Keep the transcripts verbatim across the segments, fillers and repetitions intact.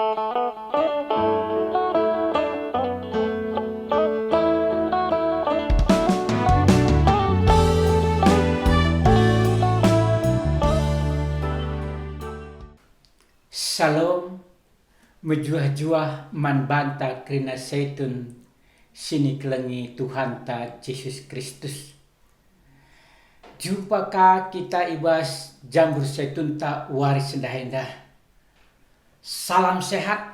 Salom, mejuah-juah man banta kerina Saitun si nikelengi Tuhanta Jesus Kristus. Jumpa ka kita i bas jambur Saitunta wari sendah enda. Salam sehat,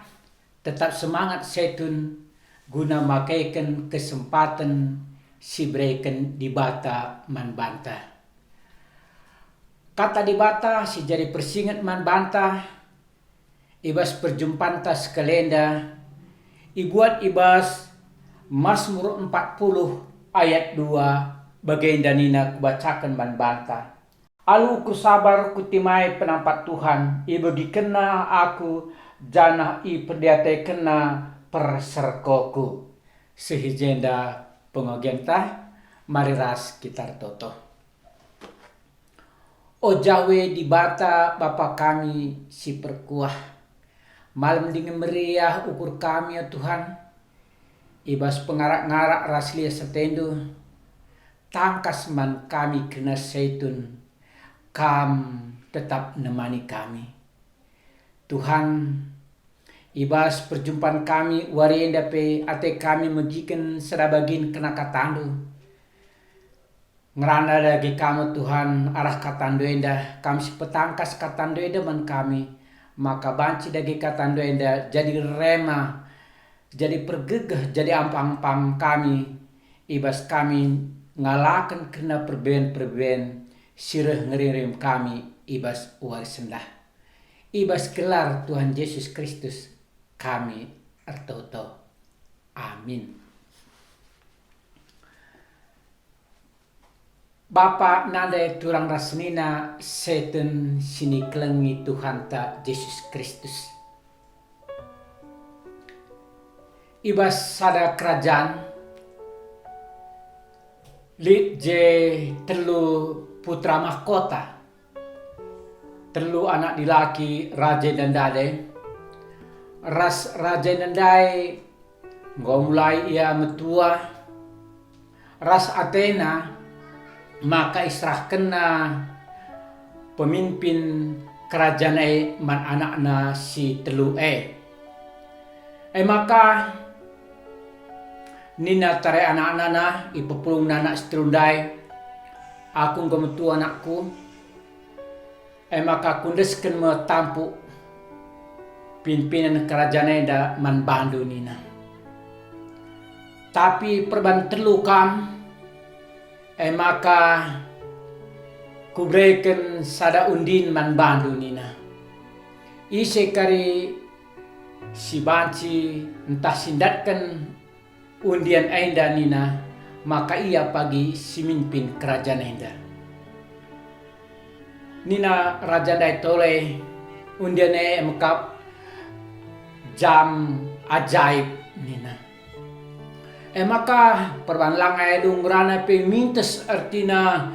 tetap semangat Saitun guna makeken kesempaten si ibereken Dibata man banta. Kata Dibata si jadi persinget man banta i bas perjumpanta sekalenda ibuat i bas Masmur empat puluh ayat dua, bagenda nina kubacaken man banta. Alu ukur sabar kutimai penampat Tuhan, ibegikenNa aku, janah iperdiatekenNa perserkoku. Seh i jenda pengogenta, mari ras kita ertoto. O Jawe Dibata, Bapa kami si perkuah, malem dingen meriah ukur kami, o Tuhan, i bas pengarak-ngarak ras lias atendu, tangkas man kami kerina Saitun, Kam tetap nemani kami. Tuhan, i bas perjumpan kami wari enda pe ate kami megiken sada bagin kerna katandu. Ngerana dage Kam, Tuhan, arah katandu enda, Kam si petangkas katandu enda man kami, maka banci dage katandu enda jadi rema, jadi pergegeh, jadi ampang-ampang kami, i bas kami ngalaken kerna perbahan-perbahan si reh ngerim-ngerim kami i bas wari sendah. I bas gelar Tuhan Jesus Kristus kami ertoto. Amin. Bapa, nande, turang ras senina Saitun si nikelengi Tuhanta Jesus Kristus. I bas sada kerajan lit je telu putra mahkota, telu anak dilaki raja enda ndai, ras raja enda ndai enggo mulai ia metua, ras atena maka iserahkenna pemimpin kerajan e man anakna si telu e. E maka nina tare anak-anakna, ipepulungna anak si telu ndai, "Aku enggo metua, anakku, e maka kuendesken me tampuk pimpinan kerajan enda man bandu," nina. "Tapi perban telu kam, e maka kubereken sada undin man bandu," nina. "Ise kari si banci ntah si ndatken undian enda," nina, "maka ia pagi si mimpin kerajan enda." Nina raja ndai tole, "Undian e mekap jam ajaib," nina. E maka perban langa e dung ngerana pe mintes ertina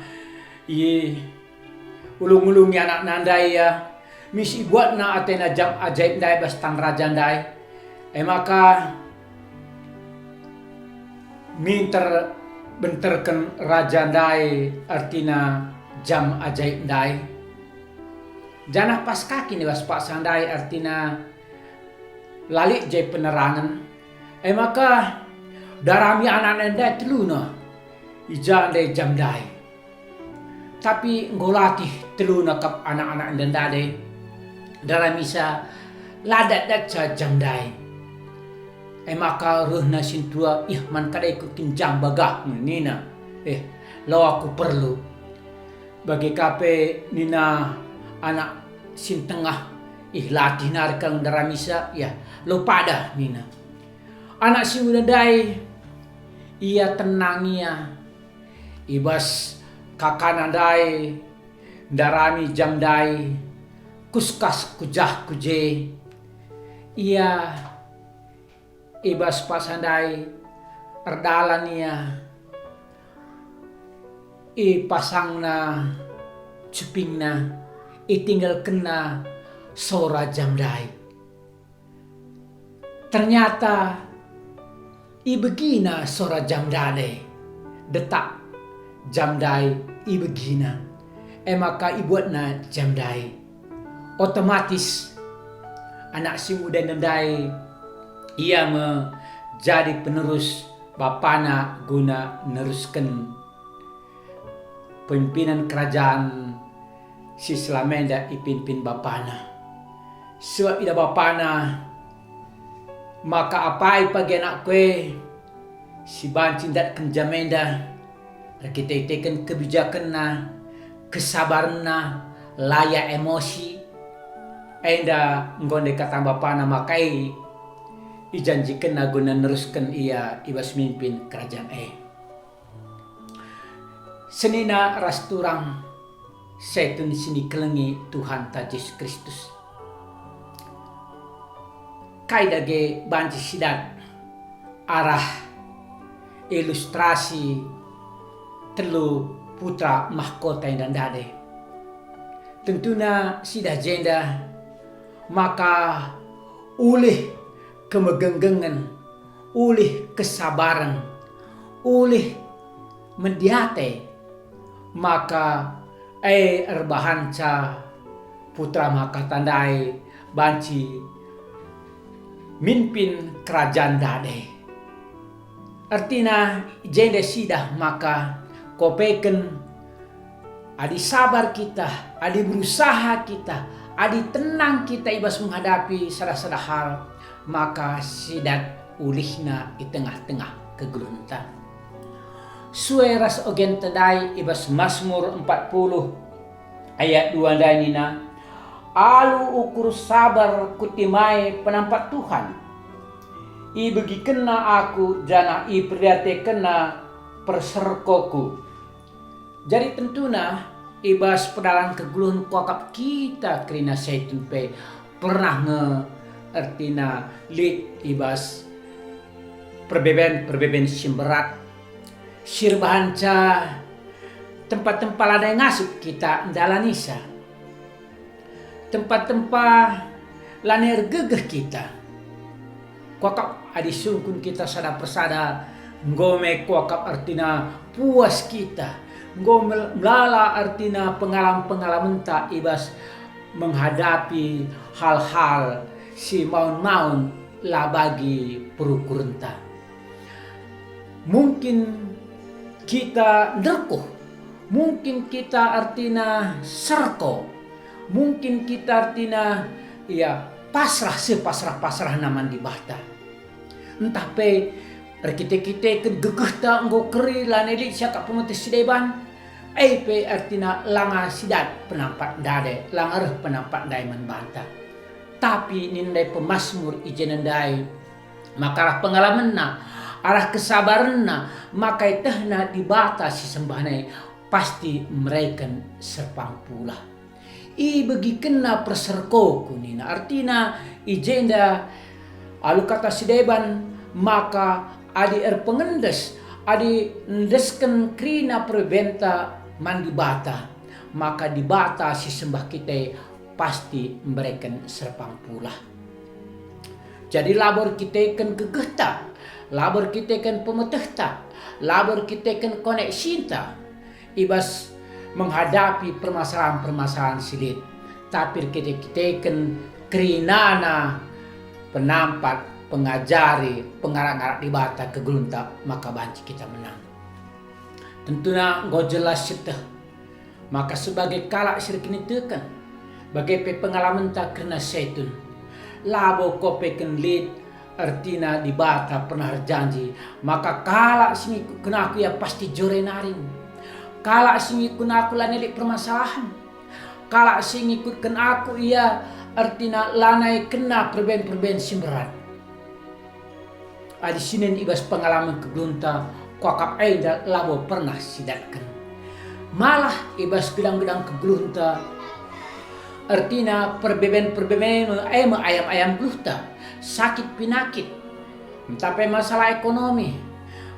i ulung-ulungi anakna ndai ia, mis ibuatna atena jam ajaib ndai bas tang raja ndai. E maka minter benterken raja ndai ertina jam ajaib ndai. Janah pas ka kin i bas paksa ndai ertina la lit je penerangen. E maka darami anakna ndai teluna i ja ndai jam ndai. Tapi enggo latih teluna kap anak-anak enda ndai, daramisa la datdatca jam ndai. E maka rehna sintua, "Ih, man kadaiku kin jam bagah," nina. "Eh, la aku perlu." Bage ka pe nina anak si ntengah, "Ih, latih nari kal daramisa, ya, la padah," nina. Anak si enda ndai, ia tenang ia. I bas kakana ndai ndarami jam ndai, kuskas ku jah ku je. Ia i bas paksa ndai erdalan ia, ipasangna cupingna, itinggalkenna sora jam ndai. Ternyata ibegina sora jam ndai, detak jam ndai ibegina, e maka ibuatna jam ndai. Otomatis anak si nguda enda ndai, ia me jadi penerus bapana guna nerusken pemimpinan kerajan si selama enda ipimpin bapana. Sebab idah bapana maka apai pagi anakku e si banci ndatken jam enda, erkite-kiteken kebijakenna, kesabarenna, la ia emosi, enda enggo ndai kata bapana maka e ijanjikenna guna nerusken ia i bas mimpin kerajan e. Senina ras turang, setun si nikelengi Tuhanta Jesus Kristus. Kai dage banci sidat arah ilustrasi telu putra mahkota enda ndai? Tentuna sidah jenda maka ulih kemegenggengen, ulih kesabaren, ulih mediate, maka e erbahanca putra mahkota ndai banci mimpin kerajan ndai. Ertina, jenda sidah maka kuapeken, adi sabar kita, adi berusaha kita, adi tenang kita i bas menghadapi sada-sada hal, maka sidat ulihna i tengah-tengah kegeluhenta. Sue ras ogenta ndai i bas Masmur empat puluh ayat dua ndai nina, "Alu ukur sabar kutimai penampat Tuhan. IbegikenNa aku janah iperdiatekenNa perserkoku." Jadi tentuna, i bas perdalan kegeluhen kuakap kita kerina setun pe pernah nge ertina lit i bas perbeben-perbeben si mberat, si erbahanca tempa-tempa lanai ngasup kita ndalanisa. Tempa-tempa lanai ergegeh kita. Kuakap adi sungkun kita sada persada, enggo me kuakap ertina puas kita, enggo mel-, melala ertina pengalaman-pengalamenta i bas menghadapi hal-hal si maun-maun la bagi perukurenta. Mungkin kita nderkuh, mungkin kita ertina serko, mungkin kita ertina, ya, pasrah, sepasrah-pasrahna man Dibata. Ntah pe erkite-kiteken gegehta enggo keri lanai lit siakap pemeteh si deban, e pe ertina langa sidat penampat ndai, langa reh penampat ndai man banta. Tapi nina ndai pemasmur i jenda ndai, maka arah pengalamenna, arah kesabarenna, maka ietehna Dibata si sembahna e pasti mereken serpang pulah. Ibegikenna perserkoku nina, artina i jenda alu kata si deban, maka adi erpengendes, adi endesken kerina perbebenta man Dibata, maka Dibata si sembah kita e pasti mbereken serpang pulah. Jadi labo erkiteken gegehta, labo erkiteken pemetehta, labo erkiteken koneksinta i bas menghadapi permasalahan-permasalahan si lit, tapi erkite-kiteken kerinana penampat, pengajari, pengarak-ngarak Dibata kegeluhenta, maka banci kita menang. Tentuna enggo jelas sieteh maka sebagai kalak si erkiniteken, bage pe pengalamenta kerna setun, labo kuapeken lit ertina Dibata pernah erjanji maka kalak si ngikutken Aku ia pasti jore naring. Kalak si ngikutken Aku lanai lit permasalahen. Kalak si ngikutken Aku ia ertina lanai kena perben-perben si mberat. Adi sinen i bas pengalamen kegeluhenta, kuakap enda labo pernah sidatken. Malah i bas gedang-gedang kegeluhenta, ertina perbeben-perbeben e me ayam-ayam geluhta, sakit pinakit, ntah pe masalah ekonomi,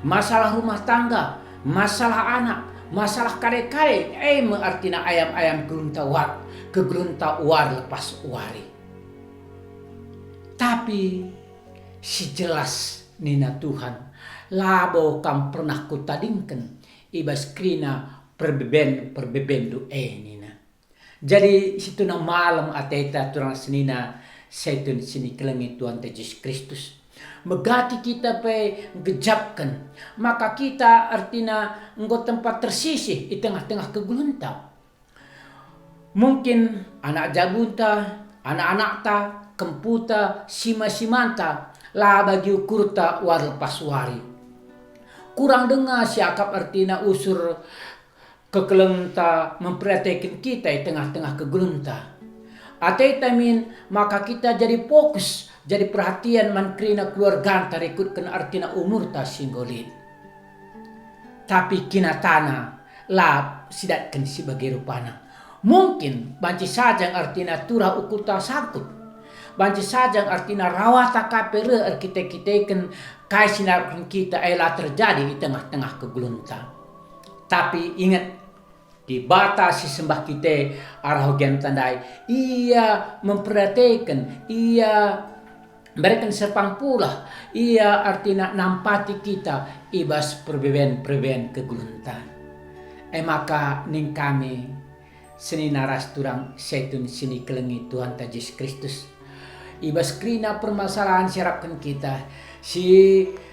masalah rumah tangga, masalah anak, masalah kade-kade, e me ertina ayam-ayam geluhenta war, kegeluhenta war lepas wari. Tapi Si jelas nina Tuhan, labo kam pernah kutadingken i bas kerina perbeben-perbebenNdu e nina. Jadi situhuna malem ateta turang senina Saitun si nikelengi Tuhanta Jesus Kristus. Megati kita pe nggejapken, maka kita ertina enggo tempat tersisih i tengah-tengah kegeluhenta. Mungkin anak jabunta, anak-anakta, kemputa, sima-simanta, la bagi ukurta wari lepas wari. Kurang denga siakap ertina usur kekelengenta memperdiateken kita i tengah-tengah kegeluhenta. Ateta min maka kita jadi fokus, jadi perhatian man kerina keluarganta rikutken ertina umurta si enggo lit. Tapi kinatana la sidatken si bage rupana. Mungkin banci saja ertina turah ukurta sangkut. Banci saja ertina rawata ka pe reh erkite-kiteken kai si narapken kita e la terjadi i tengah-tengah kegeluhenta. Tapi inget, Dibata si sembah kita arah ugianta ndai, Ia memperdiateken, Ia mbereken serpang pulah, Ia ertina nampati kita i bas perbeben-perbeben kegeluhenta. E maka ning kami, senina ras turang Saitun si nikelengi Tuhanta Jesus Kristus, i bas kerina permasalahen si arapken kita, si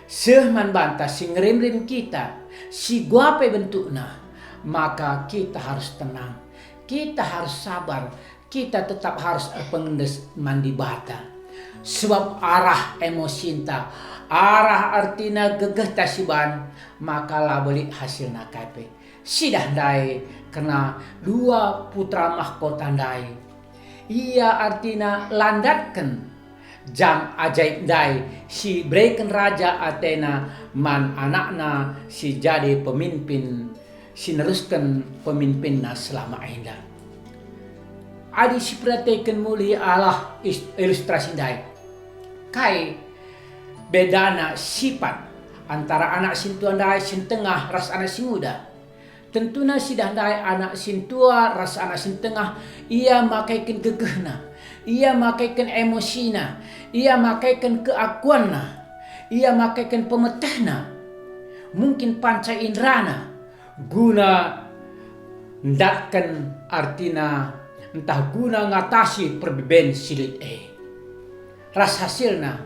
seh man banta, si ngerimrim kita, si guape bentukna, maka kita harus tenang, kita harus sabar, kita tetap harus erpengendes man Dibata. Sebab arah emosinta, arah ertina gegehta si ban, maka labo lit hasilna kai pe. Sidah ndai kerna dua putra mahkota ndai. Ia ertina la ndatken jam ajaib ndai si ibereken raja atena man anakna si jadi pemimpin, si nerusken pemimpinna selama enda. Adi siperdiateken mulih arah is-, ilustrasi ndai, kai bedana sipat antara anak sintua ndai si ntengah ras anak si nguda? Tentuna sidah ndai anak sintua ras anak si ntengah, ia makaiken gegehna, ia makaiken emosina, ia makaiken keakuanna, ia makaiken pemetehna, mungkin panca inderana, guna ndatken ertina ntah guna ngatasi perbeben si lit e. Ras hasilna,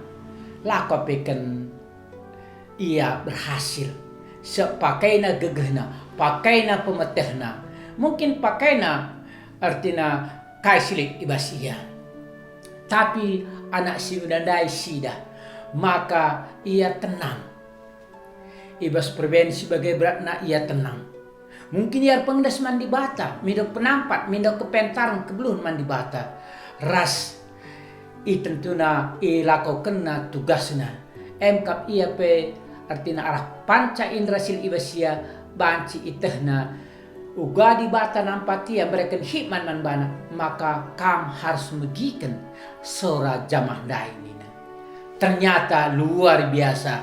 la kuapeken ia berhasil. Sebab pakaina gegehna, pakaina pemetehna, mungkin pakaina ertina kai si lit i bas ia. Tapi anak si nguda ndai sidah, maka ia tenang. I bas perbeben si bage beratna ia tenang. Mungkin ia erpengendes man Dibata, mindo penampat, mindo kepentaren kebeluhen man Dibata. Ras itentuna ilakokenna tugasna. Emkap ia pe ertina arah panca indera si lit i bas ia banci itehna uga Dibata nampati ia mbereken hikmat man bana, maka kam harus megiken sora jamah ndai nina. Ternyata luar biasa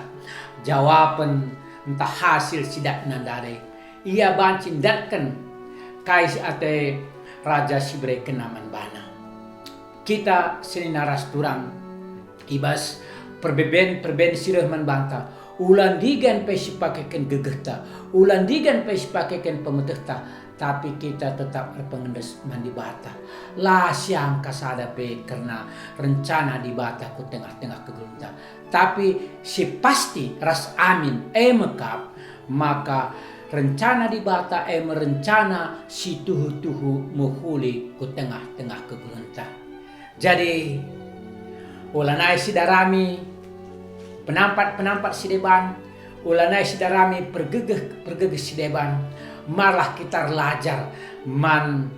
jawapen ntah hasil si datna ndai. Ia banci ndatken kai si ate raja si iberekenna man bana. Kita senina ras turang i bas perbeben-perbeben si reh man banta, ula ndigan pe sipakeken gegehta, ula ndigan pe sipakeken pemetehta, tapi kita tetap erpengendes man Dibata. La siangka sada pe kerna rencana Dibata ku tengah-tengah kegeluhenta. Tapi si pasti ras amin e me kap, maka rencana Dibata e me rencana si tuhu-tuhu mehuli ku tengah-tengah kegeluhenta. Jadi, ulanai sidarami penampat-penampat si deban, ulanai sidarami pergegeh-pergegeh si deban, marlah kita erlajar man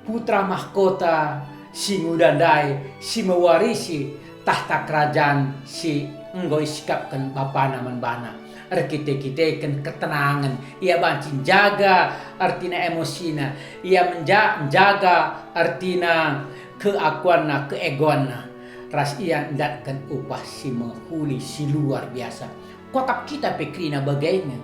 putra mahkota si nguda ndai si mewarisi tahta kerajan si enggo isikapken bapana man bana. Erkite-kiteken ketenangen, ia banci njaga ertina emosina, ia menja-, njaga ertina keakuanna, keegoanna, ras ia ndatken upah si mehuli si luar biasa. Kuakap kita pe kerina bage nge.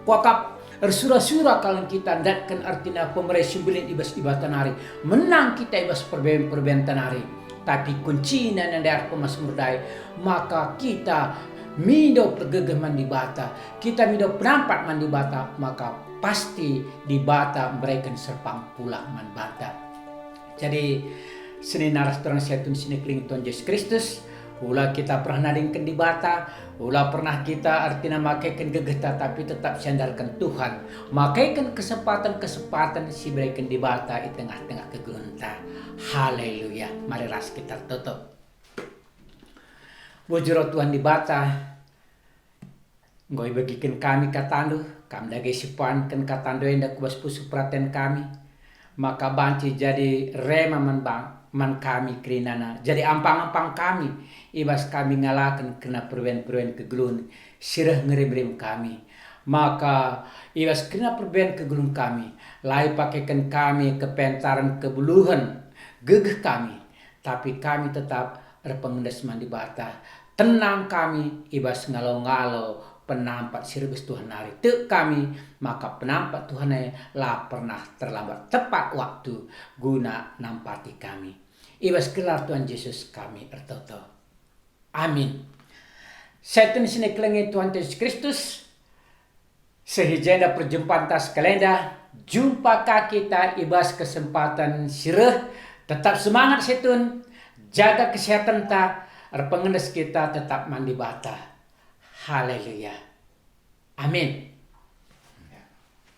Kuakap ersura-sura kal kita ndatken ertina pemere si mbelin i bas Dibata nari. Menang kita i bas perbeben-perbebenta nari. Tapi kuncina nande arah pemasmur ndai, maka kita mindo pergegeh man Dibata, kita mindo penampat man Dibata, maka pasti Dibata mereken serpang pulah man banta. Jadi, senina ras turang setun si kekelengen Tuhan Jesus Kristus, ula kita pernah nadingken Dibata, ula pernah kita ertina makeken gegehta, tapi tetap siandarken Tuhan, makeken kesempatan-kesempatan si ibereken Dibata i tengah-tengah kegeluhenta. Haleluya. Mari ras kita ertoto. Bujur, o Tuhan Dibata, enggo ibegiken kami kataNdu, Kam dage si puanken kataNdu enda ku bas pusuh peraten kami, maka banci jadi rema man bang, man kami kerinana, jadi ampang-ampang kami, i bas kami ngalaken kerina perubahen-perubahen kegeluhen si reh ngerim-rim kami. Maka i bas kerina perubahen kegeluhen kami, la ipakeken kami kepentaren kegeluhen gegeh kami, tapi kami tetap erpengendes man Dibata. Tenang kami i bas ngalo-ngalo penampat si rebus Tuhan nari. Tek kami maka penampat Tuhan e la pernah terlambat, tepat waktu guna nampati kami. I bas gelar Tuhan Jesus kami ertoto. Amin. Setun si kekelengen Tuhan Jesus Kristus, seh i jenda perjumpanta sekalenda, jumpa ka kita i bas kesempatan si reh. Tetap semangat setun, jaga kesehatenta, erpengendes kita tetap man Dibata. Haleluya. Amin.